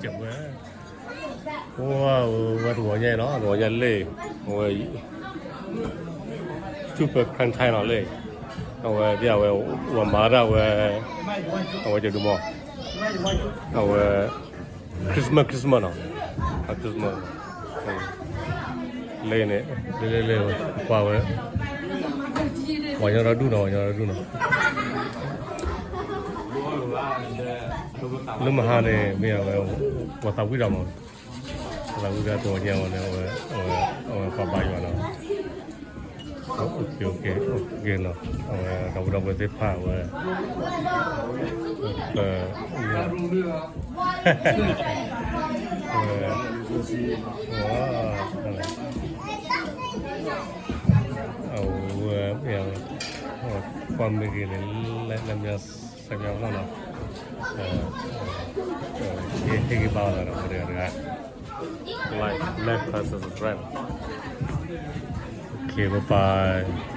ကဲဝဲ, ဝဲတဂီၤညါနီၤ, တဂီၤညါလၢ အဝဲ Super Quarantine နီၤလၢ အဝဲ အဝဲ ဝဲမၤဒၣ်ဝဲ အဝဲကဒုမီၤ အဝဲ Christmas Christmas နီၤ, Christmas လၢန့ၣ် လၢလၢလၢ ပှၤဝဲ ပှၤညီဒီဒူၣ်နီၤ, ပှၤညီဒီဒူၣ်နီၤ လၢမဟါန့ၣ် မ့ၢ်အဝဲ ပှၤသးဝံၣ်ဒီးမး, ပှၤသးဝံၣ်ဒီးတဂီၤညါဝဲန့ၣ် အဝဲ အဝဲပှၤဘါယွၤနီၤ, အဝဲ ဒီပုၢ်ဒီဝဲၢ်သ့ၣ်တဖၣ်ဝဲ အဝဲ အဝဲ ပှၤမ့ၢ်ဂ့ၤန့ၣ် လၢ လၢမ့ၢ်စၢ်မ့ၢ်နီၤ, ဟ့ၣ်ဂံၢ်ဘါအီၤသးဒီး ပှၤတဂၤတဂၤ, like, like, subscribe, okay, bye bye.